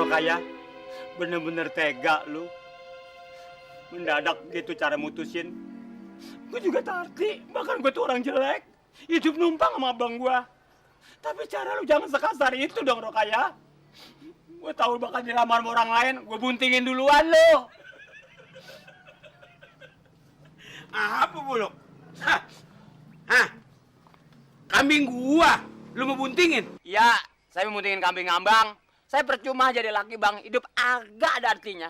Rokaya, bener-bener tega lu. Mendadak gitu cara mutusin. Gue juga tarti, bahkan gue tuh orang jelek. Hidup numpang sama abang gue. Tapi cara lu jangan sekasar itu dong, Rokaya. Gue tahu bakal dilamar sama orang lain, gue buntingin duluan lu. Apa Buluk? Hah? Kambing gua, lu mau buntingin? Ya, saya mau buntingin kambing ngambang. Saya percuma jadi laki bang, hidup agak ada artinya.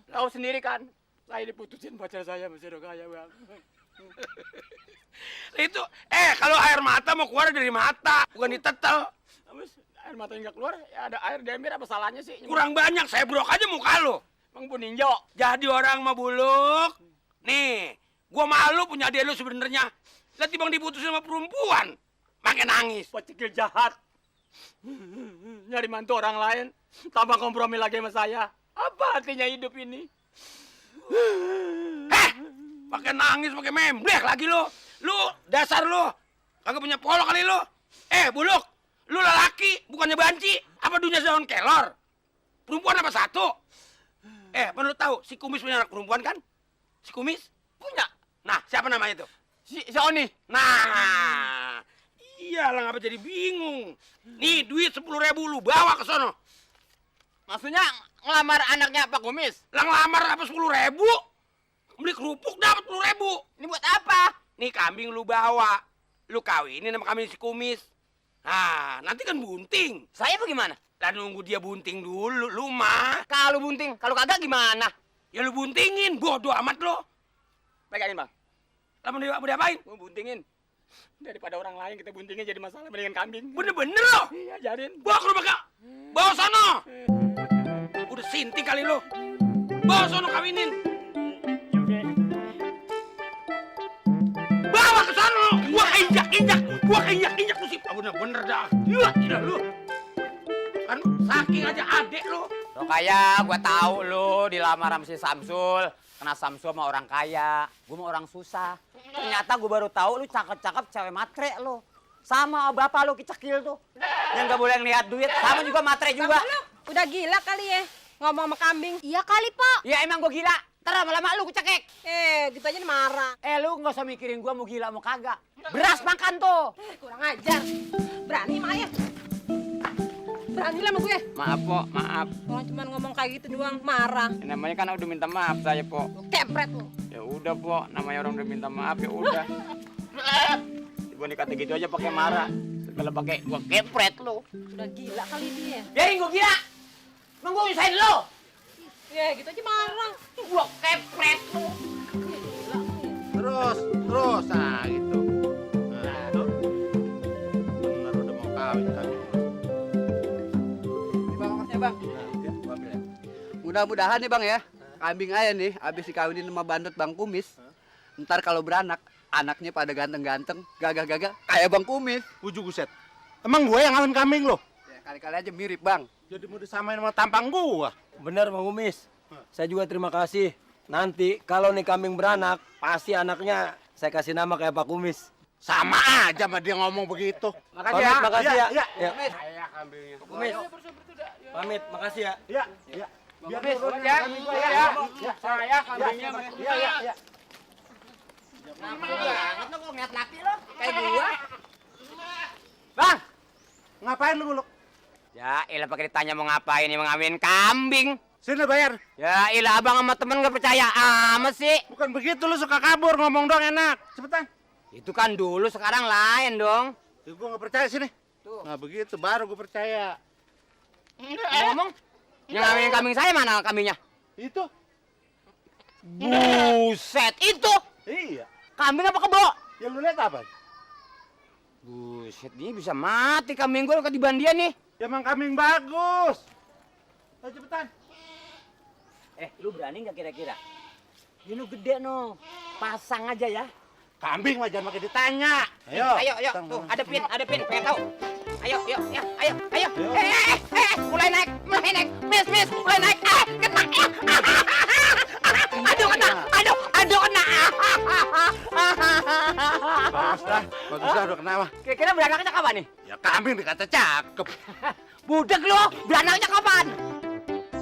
Tahu sendiri kan, saya diputusin pacar saya masih Rokaya bang. Itu, kalau air mata mau keluar dari mata, bukan ditetel. Terus air mata nggak keluar, ya ada air di ember, apa salahnya sih? Kurang banyak, saya brok aja muka lu. Bang Bu Ninjo. Jadi orang mah Buluk. Nih, gua malu punya dia lu sebenarnya. Lihat bang diputusin sama perempuan, makin nangis. Pecikil jahat. Nyari mantu orang lain, tambah kompromi lagi sama saya. Apa artinya hidup ini? Pakai nangis, pakai memblek lagi lu. Lu dasar lu, kagak punya polo kali lu. Buluk, lu lelaki, bukannya banci. Apa dunia daun kelor? Perempuan apa satu? Menurut tahu si Kumis punya anak perempuan kan? Si Kumis punya. Nah, siapa namanya itu? Si Oni. Nah, iyalah ngapa jadi bingung. Nih duit 10.000 lu bawa ke sono. Maksudnya ngelamar anaknya Pak Kumis? Lah ngelamar apa 10.000? Beli kerupuk dapat 10.000. Ini buat apa? Nih kambing lu bawa. Lu kawinin sama kambing si Kumis. Nah, nanti kan bunting. Saya bagaimana? Lah nunggu dia bunting dulu, lu mah. Kalau bunting, kalau kagak gimana? Ya lu buntingin, bodoh amat lo. Pegangin bang. Lah mau diapain? Mau buntingin. Daripada orang lain kita buntingin jadi masalah mendingan kambing. Bener-bener lo. Iya, jarin. Bawa ke rumah kak. Bawa sono. Udah sinting kali lo. Bawa sono kawinin. Bawa ke sono. Gua keinjak lu sih. Bener-bener dah. Gila lu. Kan saking aja adek lo. Rokaya, gua tahu lu dilamar sama si Samsul. Kena Samsul sama orang kaya. Gua mau orang susah. Ternyata gua baru tahu lu cakep-cakep cewek matre lu. Sama bapak lu kecekil tuh. Yang gak boleh ngeliat duit. Sama juga matre juga. Bang, udah gila kali ya ngomong sama kambing. Iya kali, Pak. Ya emang gua gila. Ntar lama-lama lu kecekek. Gitu aja marah. Lu nggak usah mikirin gua mau gila mau kagak. Beras makan tuh. Kurang ajar. Berani mah ya. Berani lah sama gue. Maaf, Po. Maaf. Orang cuma ngomong kayak gitu doang, marah. Ya, namanya kan udah minta maaf saya, Po. Lu kepret lu. Ya udah, Po. Namanya orang udah minta maaf, ya udah. Gua dikata gitu aja pakai marah. Kalau pakai gua kepret lu. Udah gila kali dia. Ya, gua gila. Emang gua nyusahin lu. Ya gitu aja marah. Gua kepret lu. Terus, nah gitu. Nah, itu. Bener udah mau kawin kami. Ini bang, makasih bang. Nah, ya, gua ambil ya. Mudah-mudahan nih bang ya, kambing ayah nih abis dikawinin sama bandot Bang Kumis. Ntar kalau beranak, anaknya pada ganteng-ganteng, gagah-gagah kayak Bang Kumis. Ujuk uset. Emang gue yang ngawin kambing lo? Ya, kali-kali aja mirip bang. Jadi mau disamain sama tampang gua. Benar Bang Kumis. Saya juga terima kasih. Nanti kalau nih kambing beranak, pasti anaknya saya kasih nama kayak Pak Kumis. Sama aja sama dia ngomong begitu. Makasih ya. Makasih ya. Iya, Ya. Saya kambingnya. Kumis. Pamit, makasih ya. Iya, iya. Biar turun ya. Ya. Saya kambingnya. Iya. Lama banget lu kok ngeliat laki lo. Kayak gua. Bang. Ngapain lu Buluk? Ya, ilah pakai ditanya mau ngapain nih, mau ngawin kambing. Sini bayar. Ya, ilah abang sama temen gak percaya amat sih. Bukan begitu lu suka kabur ngomong dong enak. Cepetan. Itu kan dulu, sekarang lain dong. Ya, gua nggak percaya sini. Tuh. Nah begitu baru gue percaya. Ngomong, yang ngawinin kambing saya mana kambingnya? Itu. Buset, itu Iya. kambing apa kebo? Ya lu lihat apa? Buset, ini bisa mati kambing gue ketiban dia nih. Ya emang kambing bagus. Ayo cepetan. Lu berani nggak kira-kira? Ini gede no, pasang aja ya. Kambing mah jangan pakai ditanya. Ayo. Ayo, tuh, adepin, pengen tahu. Ayo, mulai naik, mis, mulai naik. Kena, aduh, kena. Bagus dah udah kenapa? Kira-kira beranaknya kapan nih? Ya kambing dikata cakep. Budek lo, beranaknya kapan?